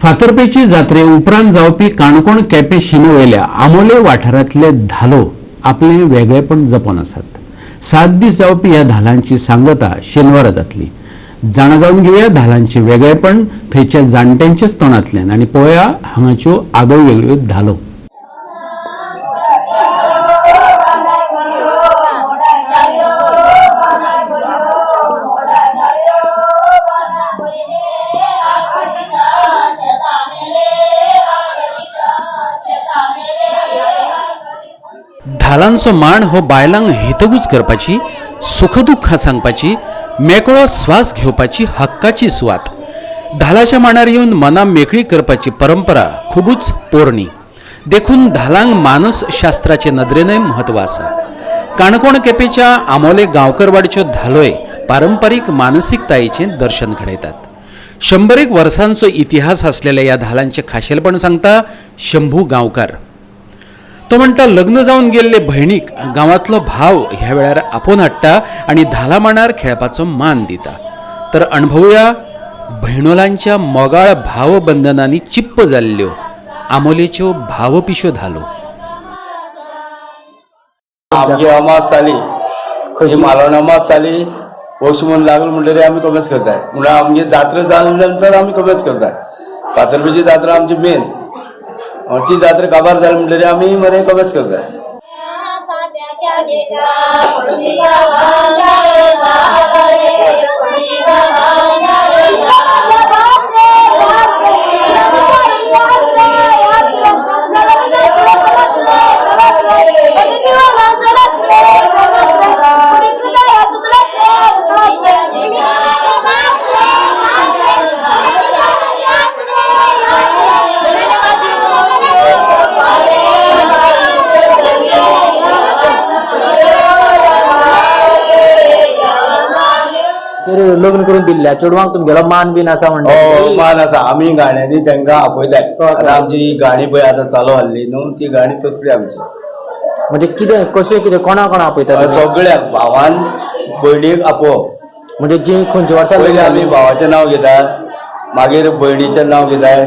फातर्पेची जात्रे उपरांत जावपी काणकोण केपें शिमे वयल्या आमोले वाठारांतले धालो आपलें वेगळेपण जपून आसात. 7 दीस जावपी ह्या धालांची सांगता शेनवारा जातली. जाणा जावन घेवया धालांचें वेगळेपण थंयच्या जाणट्यांच्याच तोंडांतल्यान आनी पळोवया हांगाच्यो आगळ्यो वेगळ्यो धालो. धालांचो मांड हो बायलांक हितगूज करपाची, सुखदुख्खां सांगपाची, मेकळो स्वास घेवपाची हक्काची सुवात. धालाच्या मांडार येवन मनां मेकळी करपाची परंपरा खुबूच पोरणी, देखून धालांक मानसशास्त्राचे नदरेनय म्हत्व आसा. काणकोण केपेच्या आमोले गांवकरवाडच्यो धालोय पारंपारीक मानसिकतायेचें दर्शन घडयतात. 101 वर्सांचो इतिहास आसलेल्या ह्या धालांचें खाशेलपण सांगता शंभू गांवकार. तो म्हणटा, लग्न जावन गेल्ले भयणीक गांवांतलो भाव ह्या वेळार आपोवन हाडटा आनी धाला मांडार खेळपाचो मान दिता. तर अणभवया भयणोलांच्या मोगाळ भावबंधनांनी चिप्प जाल्ल्यो आमोलेच्यो भावपिश्यो धालो. आमची अमास जाली, खंयची मालवण अमास जाली, पक्ष म्हूण लागलो म्हणटरी आमी कमेच करताय. म्हणल्यार आमगे जात्रा जाले नंतर आमी कमेच करताय. फातर्पेची जात्रा आमची मेन, ती जात्रा काबार जाली म्हणटरी आमी मरे कमेच करताय. तर लग्न करून दिल्ल्या चेडवांक तुमगेलो मान बीन आसा म्हणटा? हो, मान आसा. आमी गाण्यांनी तांकां आपयताय. आतां आमची ही गाणी पळय आतां चालू आहली न्हू, ती गाणी तसली आमची. म्हणजे कितें, कशें कितें, कोणा कोणा आपयता तुमी? सगळ्याक भावान भयणीक आपोवप. म्हणजे जी खंयच्या वर्सा पयलीं लग्न आमी जाली? भावाचें नांव घेतात, मागीर भयणीचें नांव घेताय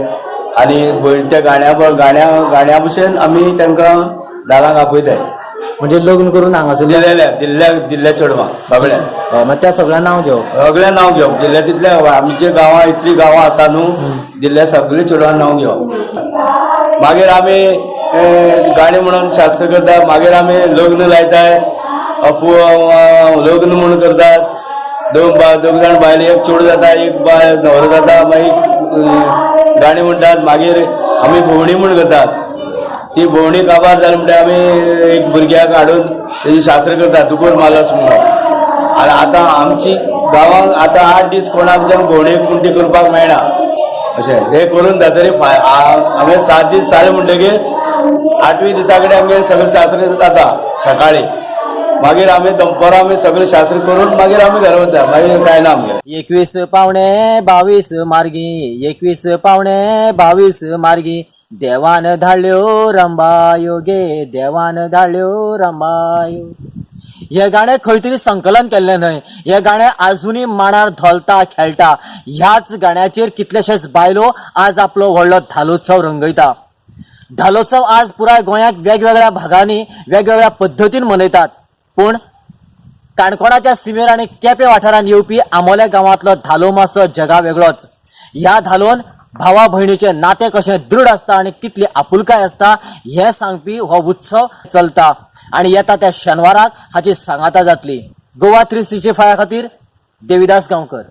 आनी भयण त्या गाण्या गाण्या गाण्या भशेन आमी तांकां दारांक आपयताय. म्हणजे लग्न करून हांगासर दिल्लेल्या दिल्ल्या दिल्ल्या चेडवां सगळ्या. हय, मागीर त्या सगळ्या नांव घेवप. सगळ्या नांव घेवप दिल्ल्या तितल्या. आमच्या गांवां इतली गांवां आसा न्हू, दिल्ल्या सगळ्या चेडवां नांव घेवप. मागीर आमी गाणी म्हणून शास्त्र करता. मागीर आमी लग्न लायताय, अफू लग्न म्हूण करतात. दोग जाण बायल, एक चेडूं जाता, एक बायल न्हवरो जाता, मागीर गाणी म्हणटात. मागीर आमी भोंवणी म्हूण करतात. ती भोंवणी काबार जाली म्हणटा आमी एक भुरग्याक हाडून तेजी शास्त्र करतात, दुकोर मालस म्हणून. आनी आतां आमची गांवांत आतां 8 दीस कोण आमच्या भोंवणेक कुंटी करपाक मेळना. अशें हें करून जातरी आमी 7 दीस जाले म्हणटगीर 8वी दिसा कडेन आमगे सगळें शास्त्र जाता सकाळी. मागीर आमी दनपरां आमी सगळें शास्त्र करून मागीर आमी घरा वता. मागीर कांय ना आमगेलें. 21 पावणे 22 मार्गी, 21 पावणे 22 मार्गी, देवान धाडल्यो रंबायो गे, देवान धाडल्यो रंबायो. हे गाणें खंय तरी संकलन केल्लें न्हय, हे गाणें आजुनूय मांडार धोलता, खेळटा. ह्याच गाण्याचेर कितलेशेच बायलो आज आपलो व्हडलो धालोत्सव रंगयता. धालोत्सव आज पुराय गोंयांत वेगवेगळ्या भागांनी वेगवेगळ्या पद्दतीन मनयतात, पूण काणकोणाच्या सिमेर आनी केपें वाठारांत येवपी आमोल्या गांवांतलो धालो मातसो जगा वेगळोच. ह्या धालोन भावा भयणीचें नातें कशें दृढ आसता आनी कितली आपुलकाय आसता हें सांगपी हो उत्सव चलता आनी येता त्या शेनवाराक हाची सांगाता जातली. गोवा 365 खातीर देविदास गांवकर.